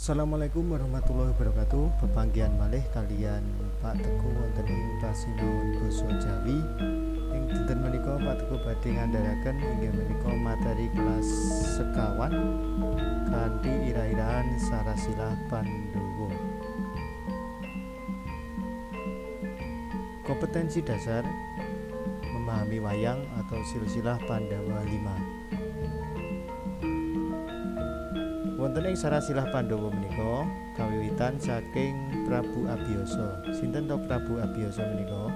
Assalamualaikum warahmatullahi wabarakatuh. Pepanggihan malih kalian Pak Teguh wonten ing pasinaon basa Jawi. Ing dinten menika Pak Teguh badhe ngandharaken inggih menika materi kelas sekawan kanthi ira-iraan Sarasilah Pandhawa. Kompetensi dasar memahami wayang atau silsilah Pandhawa 5. Wonten ing Sarasilah Pandhawa menika kawiwitan saking Prabu Abiyasa. Sinten to Prabu Abiyasa menika?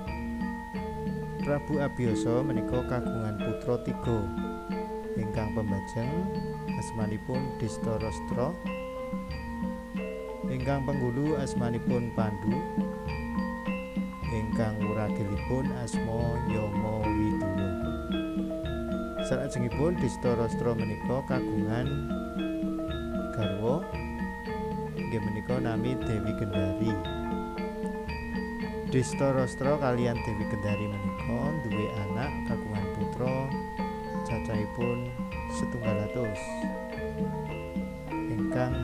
Prabu Abiyasa menika kagungan putra 3. Ingkang pembajeng asmanipun Destarastra, ingkang penggulu asmanipun Pandu, ingkang wuragilipun asma Yama Widura. Salajengipun Destarastra menika kagungan garwa inggih menika nami Dewi Gendari. Destarastra kalian Dewi Gendari menika duwe anak kagungan putra cacahipun 100 ingkang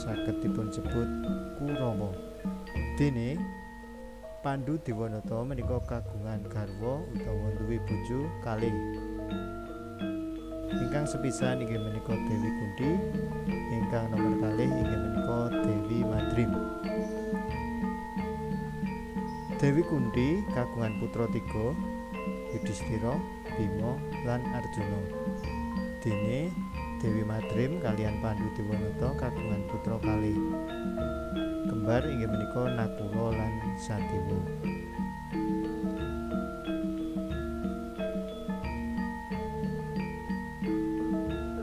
saged dipun sebut Kurawa. Dene Pandu Dewanata menika kagungan garwa utawa duwe bojo kalih. Ingkang sepisan inggih menika Dewi Kunti, ingkang nomor kalih inggih menika Dewi Madrim. Dewi Kunti kagungan putra 3, Yudhistira, Bima, lan Arjuna. Dene Dewi Madrim kalian Pandu Dewanata kagungan putra kalih. Kembar inggih menika Nakula lan Sadewa.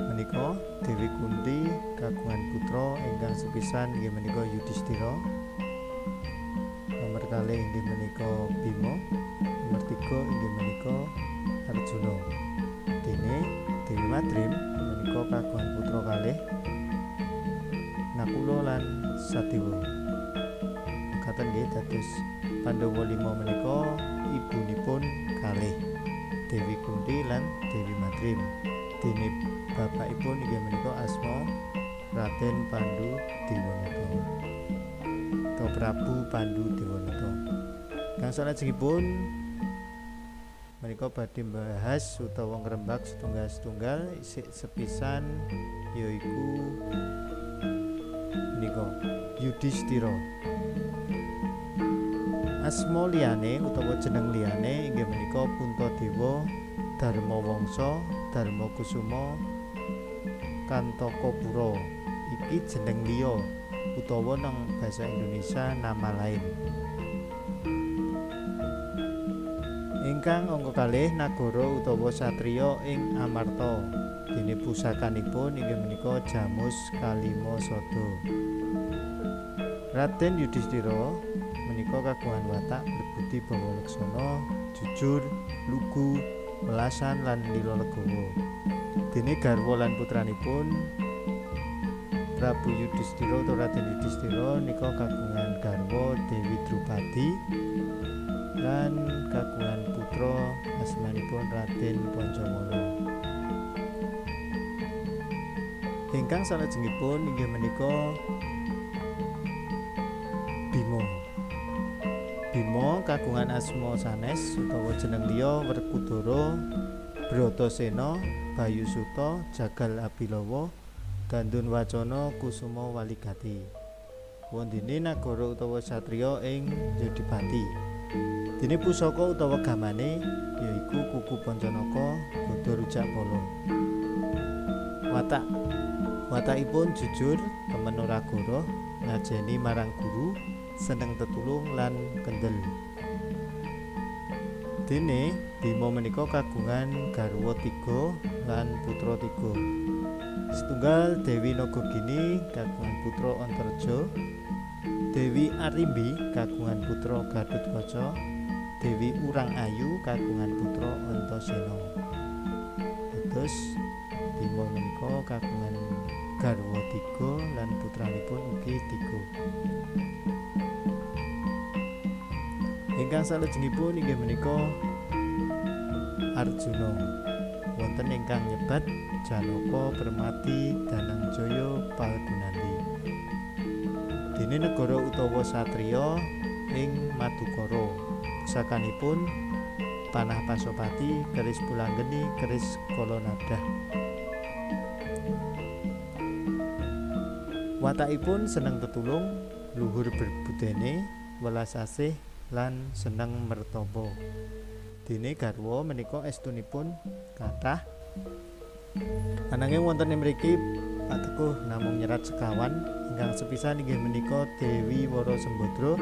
Menika Dewi Kunti kagungan putra ingkang sepisan inggih menika Yudhistira, nomor kalih inggih menika Bima, nomor 3 inggih menika Arjuna. Dene Dewi Madrim menika kagungan putra kalih Nakula lan Sadewa. Mekaten nggih dados Pandhawa 5 menika ibunipun kalih, Dewi Kunti lan Dewi Madrim. Dene bapakipun inggih menika asma Raden Pandu Dewanata atau Prabu Pandu Dewanata. Kang salajengipun menika badhe mbahas utawa ngrembak setunggal-setunggal isik sepisan yaiku menika Yudhistira. Asma liyane utawa jeneng liyane inggih menika Puntadewa, Dharmawangsa, Dharmakusuma, Kantakapura. Iki jeneng liya utawa nang basa Indonesia nama lain. Ingkang angka kalih nagara utawa satriya ing Amarta. Dene pusakanipun inggih menika Jamus Kalima Sada. Raden Yudhistira menika kagungan watak berbudi bawa laksana, jujur, lugu, welasan lan lila legawa. Dene garwa lan putranipun Prabu Yudhistira utawa Raden Yudhistira nika kagungan garwa Dewi Drupadi lan kagungan putra asmanipun Raden Pancamala. Ingkang salajengipun inggih menika Bima. Bima kagungan asma sanes utawa jeneng liya Werkudara, Bratasena, Bayusuta, Jagal Abilawa, Dandun Wacana, Kusuma Waligati. Wondene nagara utawa satriya ing Yodipati. Dene pusaka utawa gamane yaiku kuku Pancanaka, gada rujak pala. Watakipun jujur, temen ora goroh, ngajeni marang guru, seneng tetulung lan kendel. Dene Bima menika kagungan garwa 3 lan putra 3. Setunggal Dewi Nagagini kagungan putra Antarja, Dewi Arimbi kagungan putra Gatotkaca, Dewi Urang Ayu kagungan putra Antasena. Dados Bima menika kagungan garwa 3 lan putranipun ugi 3. Ingkang salajengipun inggih menika Arjuna. Wonten ingkang nyebat Janaka, Permati, Danangjaya, Palgunandi. Dene negara utawa satriya ing Madukara. Pusakanipun panah Pasopati, keris Pulanggeni, keris Kolonadah. Watakipun seneng tetulung, luhur berbudene, welas asih lan seneng mertapa. Dene garwa menika estunipun kathah. Ananging wonten ing mriki Pak Teguh namung nyerat sekawan. Ingkang sepisan inggih menika Dewi Wara Sembadra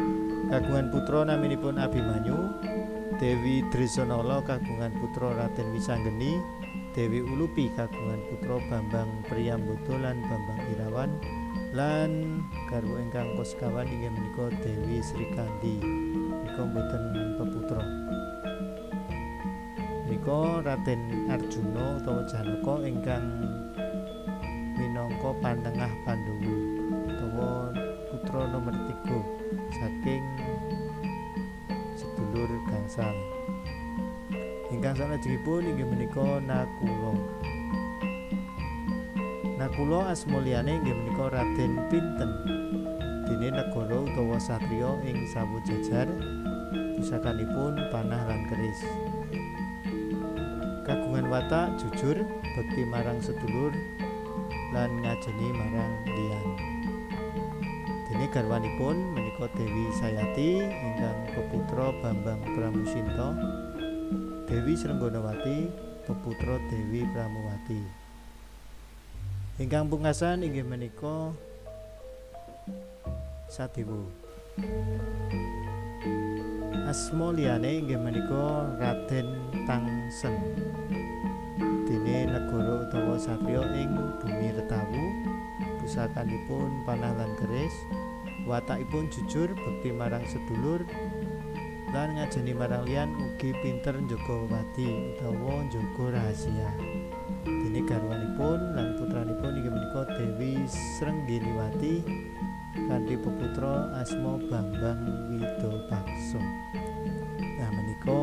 kagungan putra naminipun Abimanyu, Dewi Dresanala kagungan putra Raden Wisanggeni, Dewi Ulupi kagungan putra Bambang Priyambodo lan Bambang Irawan, lan garwa ingkang sekawan inggih menika Dewi Srikandi. Menika mboten peputra. Menika Raden Arjuna utawa Janaka ingkang minangka panengah Pandhawa utawa putra nomor 3 saking sedulur gangsal. Ingkang salajengipun inggih menika Nakula. Nakula asma liyane inggih menika Raden Pinten. Dene negara utawa satriya ing Sawojajar, pusakanipun panah lan keris. Kagungan watak jujur, bekti marang sedulur lan ngajeni marang liyan. Dene garwanipun menika Dewi Sayati ingkang peputra Bambang Pramusinta, Dewi Srenggonawati peputra Dewi Pramowati. Ingkang pungkasan inggih menika Sadewa. Asma liyane inggih menika Raden Tangsen. Dene negara utawa satriya ing bumi Retawu, pusakanipun panah lan keris, watakipun jujur, bekti marang sedulur lan ngajeni marang liyan, ugi pinter njaga wadi utawa njaga rahasia. Dene garwanipun lan putranipun inggih menika Dewi Srengginiwati kanthi peputra asma Bambang Widopaksa. Nah, menika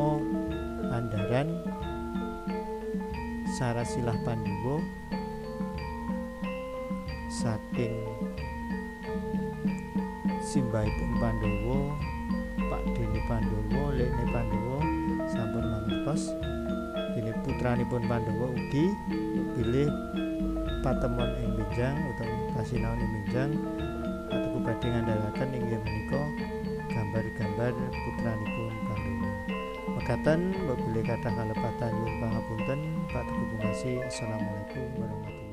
andharan Sarasilah Pandhawa saking simbahipun Pandhawa, Pakdene Pandhawa, lekne Pandhawa sampun mangertos. Dene putranipun Pandhawa ugi bilih patemon ing benjang utawi pasinaon ing benjang. Aku badhe ngandharaken inggih menika gambar-gambar putranipun Pandhawa. Mekaten mbok bilih kathah kalepatan nyuwun pangapunten. Pak Teguh Pungkasi. Assalamualaikum warahmatullahi wabarakatuh.